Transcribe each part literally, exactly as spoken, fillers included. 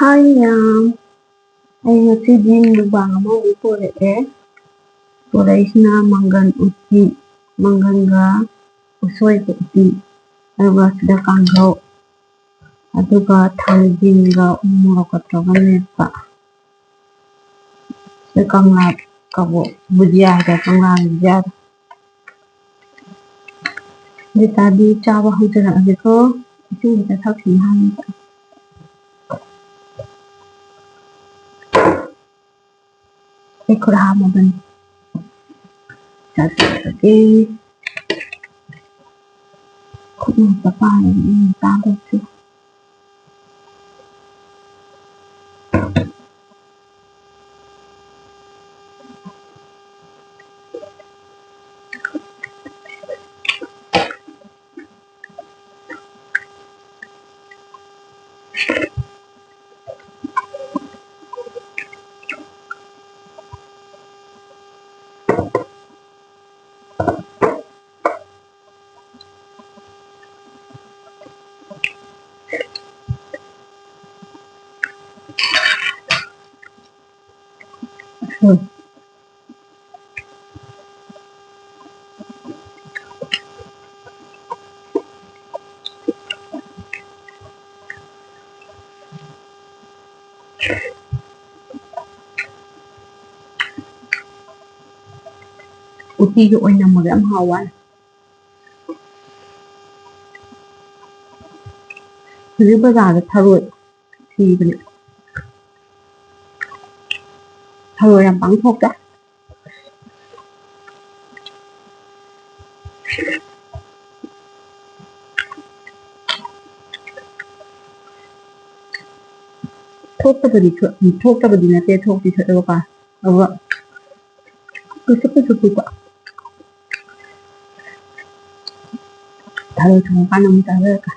Hi ꯃꯌꯥꯝ, ꯑꯩ ꯉꯁꯤꯗꯤ mukbang ꯑꯃꯃꯨꯛ ꯄꯨꯔꯛꯑꯦ꯫ ꯄꯨꯔꯛꯏꯁꯤꯅ ꯃꯪꯒꯟ ꯎꯇꯤ, ꯃꯪꯒꯟꯒ ꯎꯁꯣꯏꯒ ꯎꯇꯤ, ꯑꯗꯨꯒ ꯁꯤꯗ ꯀꯥꯡꯍꯧ, ꯑꯗꯨꯒ ꯊꯥꯡꯖꯤꯡꯒ ꯎ ꯃꯣꯔꯣꯛꯀ ꯇꯧꯔꯒ ꯃꯦꯠꯄ꯫ ꯁꯤꯗ ꯀꯪꯂꯥ ꯀꯕꯣꯛ ꯕꯨꯖꯤꯌꯥ ꯍꯥꯏꯗ, ꯀꯪꯂꯥ ꯕꯨꯖꯤꯌꯥꯗꯣ꯫ ꯑꯗꯨ ꯑꯣꯏꯇꯥꯔꯗꯤ ꯆꯥꯕ ꯍꯧꯖꯔꯛꯑꯒꯦꯀꯣ꯫ ꯏꯁꯤꯡ ꯈꯤꯇ ꯊꯛꯈꯤꯒꯦ ꯍꯥꯟꯅ꯫ ꯑꯩ ꯈꯨꯠ ꯍꯥꯝꯃꯕꯅꯤ꯫ ꯆꯥꯊꯣꯛꯑꯒꯦ꯫ ꯈꯨꯠ ꯉꯥꯛꯇ ꯄꯥꯏꯔꯒ ꯏꯁꯤꯡ ꯆꯥꯗꯕꯁꯦ꯫ ꯎꯝ꯫ ꯎꯇꯤꯒ ꯑꯣꯏꯅꯝꯃꯒ ꯌꯥꯝ ꯍꯥꯎꯕ ꯋꯥꯅꯤ꯫ ꯍꯧꯖꯤꯛ ꯕꯖꯥꯔꯗ ꯊꯔꯣꯏ ꯊꯤꯕꯅꯦ꯫ ꯊꯔꯣꯏ ꯌꯥꯝ ꯄꯥꯛ ꯊꯣꯛꯇꯦ꯫ ꯊꯣꯛꯇꯕꯗꯤ ꯊꯣꯛ-, ꯊꯣꯛꯇꯕꯗꯤ ꯅꯠꯇꯦ, ꯊꯣꯛꯇꯤ ꯊꯣꯛꯑꯦꯕꯀꯣ꯫ ꯑꯗꯨꯒ ꯄꯤꯛꯇ꯭ꯔꯨ ꯄꯤꯛꯇ꯭ꯔꯨ ꯄꯤꯛꯄ꯫ ꯊꯔꯣꯏ ꯊꯣꯡꯉꯀꯥꯟꯗ ꯑꯃꯨꯛ ꯆꯥꯖꯔꯛꯀꯦ꯫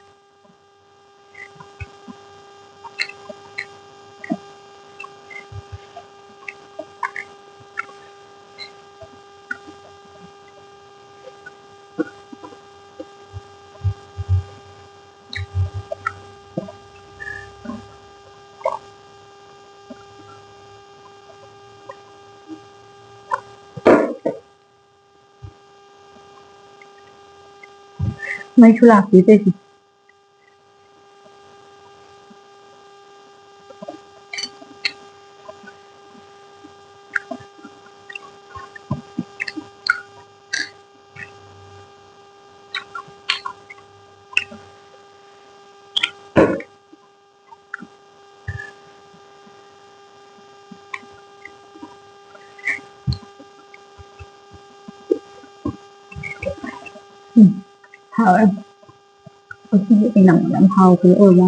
ꯃꯩꯁꯨ ꯂꯥꯛꯇꯦ ꯇꯧꯏꯁꯦ꯫ ꯎꯝ, ꯍꯥꯎꯋꯦ꯫ ꯉꯁꯤꯒꯤ ꯏꯅꯝ ꯌꯥꯝ ꯍꯥꯎꯈ꯭ꯔꯦ ꯑꯣꯏꯕ꯫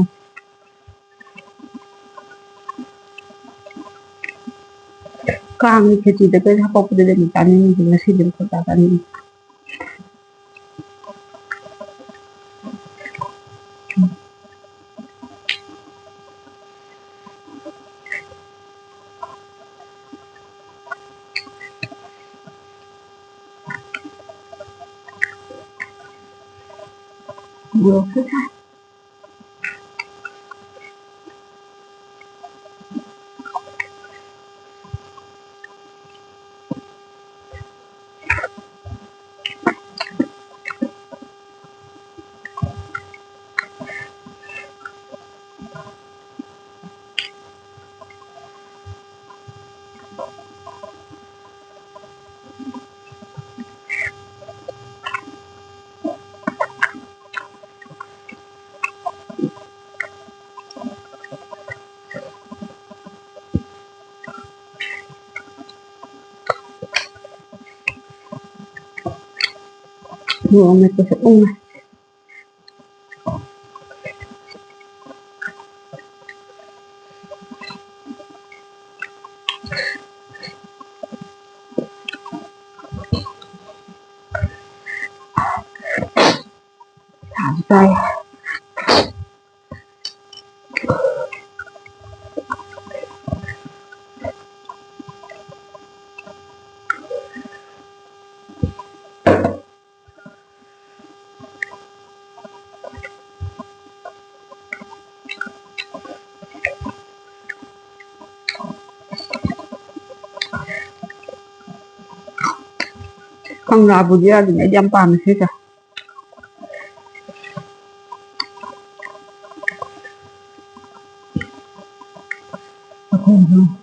ꯀꯥꯡꯒꯤ ꯈꯦꯆꯤꯗ ꯀꯩ ꯍꯥꯄꯛꯄꯗꯨꯗꯤ ꯑꯗꯨꯝ ꯆꯥꯅꯤꯡꯉꯤꯁꯦ, ꯉꯁꯤꯗꯤ ꯑꯃꯨꯛ ꯆꯥꯅꯤꯡꯉꯤ꯫ ꯃꯣꯔꯣꯛꯁꯨ ꯁꯥꯏ꯫ ꯃꯣꯔꯣꯛ ꯃꯦꯠꯄꯁꯦ ꯎꯪꯉꯦ꯫ ꯁꯥꯁꯨ ꯁꯥꯏ꯫ ꯀꯪꯂꯥꯕꯨꯗꯤ ꯌꯥꯗꯦꯅꯦ, ꯑꯩꯗꯤ ꯌꯥꯝ ꯄꯥꯝꯃꯦ ꯁꯤꯁꯦ꯫ ꯎꯝ꯫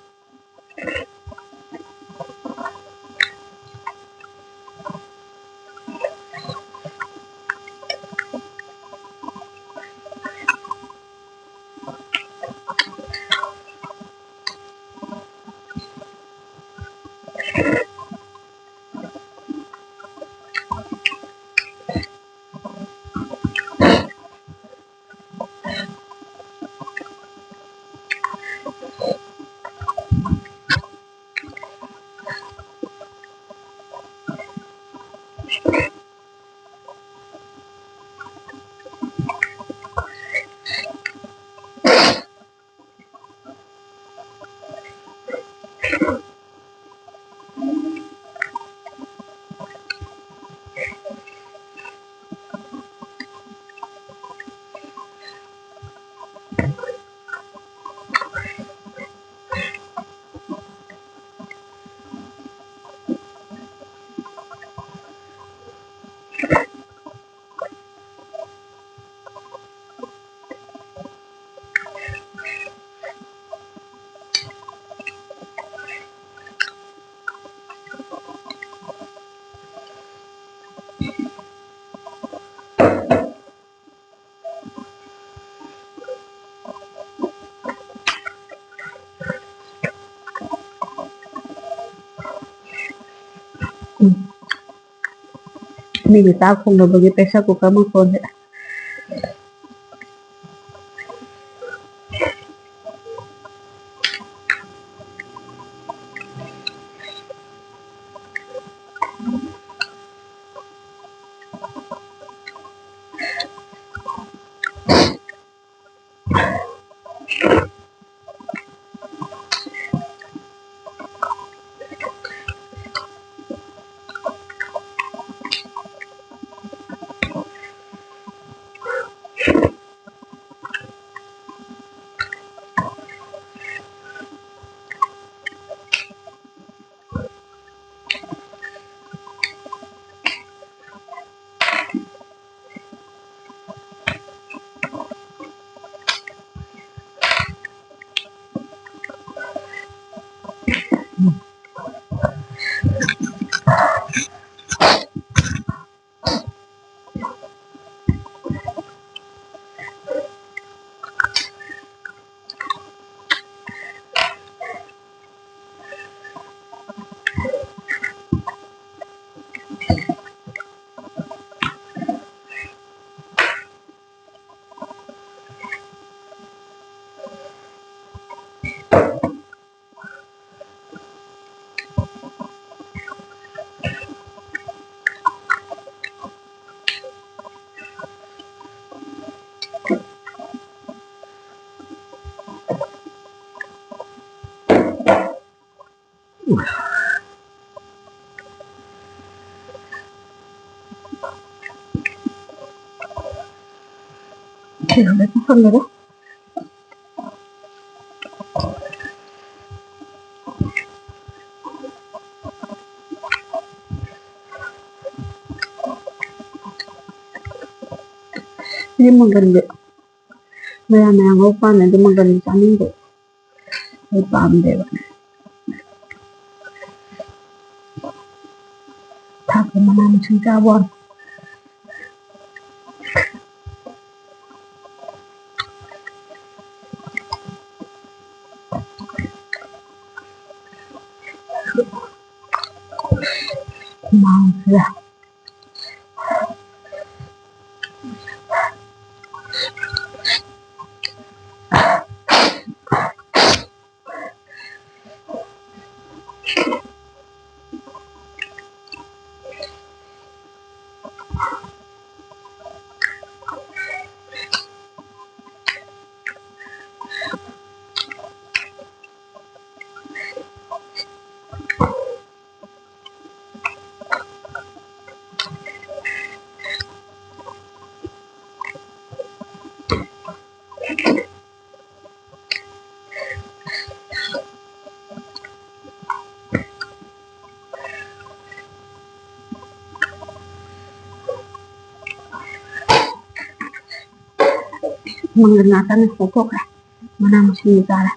ꯃꯤꯒꯤ ꯆꯥꯛ ꯊꯣꯡꯅꯕꯒꯤ pressure cooker ꯃꯈꯣꯟꯁꯦ꯫ ꯀꯩꯅꯣꯗ ꯇꯧꯁꯜꯂꯦꯗ꯫ ꯁꯤ ꯃꯪꯒꯟꯁꯦ ꯃꯌꯥꯝ ꯃꯌꯥꯝ ꯉꯧ ꯀꯥꯟꯗꯗꯤ ꯃꯪꯒꯟꯁꯦ ꯆꯥꯅꯤꯡꯗꯦ꯫ ꯑꯩ ꯄꯥꯝꯗꯦꯕ꯫ ꯊꯥꯛꯄ ꯃꯅꯥ ꯃꯁꯤꯡ ꯆꯥꯕ ꯋꯥꯅꯤ꯫ ꯍꯨꯃꯥꯡꯁꯤꯗ꯫ ꯃꯪꯒꯟ ꯉꯥꯛꯇꯅꯦ ꯂꯧꯊꯣꯛꯈ꯭ꯔꯦ꯫ ꯃꯅꯥ ꯃꯁꯤꯡꯗꯤ ꯆꯥꯔꯦ꯫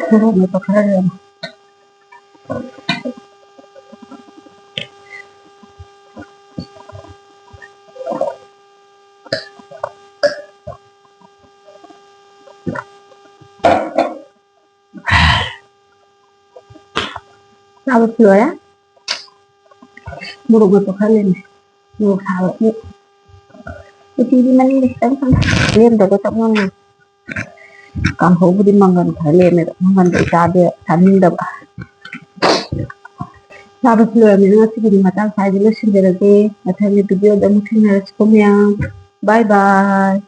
ꯃꯣꯔꯣꯛ ꯃꯦꯠꯄ ꯈꯔ ꯂꯩꯔꯝꯃꯦ꯫ ꯆꯥꯕꯁꯨ ꯂꯣꯏꯔꯦ꯫ ꯃꯣꯔꯣꯛ ꯃꯦꯠꯄ ꯈꯔ ꯂꯩꯔꯝꯃꯦ꯫ ꯃꯣꯔꯣꯛ ꯁꯥꯕ꯫ ꯎꯇꯤꯗꯤ ꯃꯅꯤꯡꯗ ꯈꯤꯇꯪ ꯊꯝꯃꯦ꯫ ꯂꯦꯝꯗꯕꯒ ꯆꯞ ꯃꯥꯟꯅꯩ꯫ ꯀꯥꯡꯍꯧꯕꯨꯗꯤ ꯃꯪꯒꯟ ꯈꯔ ꯂꯦꯝꯃꯦꯕ, ꯃꯪꯒꯟꯗꯣ ꯑꯩ ꯆꯥꯗꯦ, ꯆꯥꯅꯤꯡꯗꯕ꯫ ꯆꯥꯕꯁꯨ ꯂꯣꯏꯔꯕꯅꯤꯅ ꯉꯁꯤꯒꯤꯗꯤ ꯃꯇꯥꯡ ꯁ꯭ꯋꯥꯏꯗ ꯂꯣꯏꯁꯤꯟꯖꯔꯒꯦ꯫ ꯃꯊꯪꯒꯤ video ꯗ ꯑꯃꯨꯛ ꯊꯦꯡꯅꯔꯁꯤꯀꯣ ꯃꯌꯥꯝ꯫ Bye bye꯫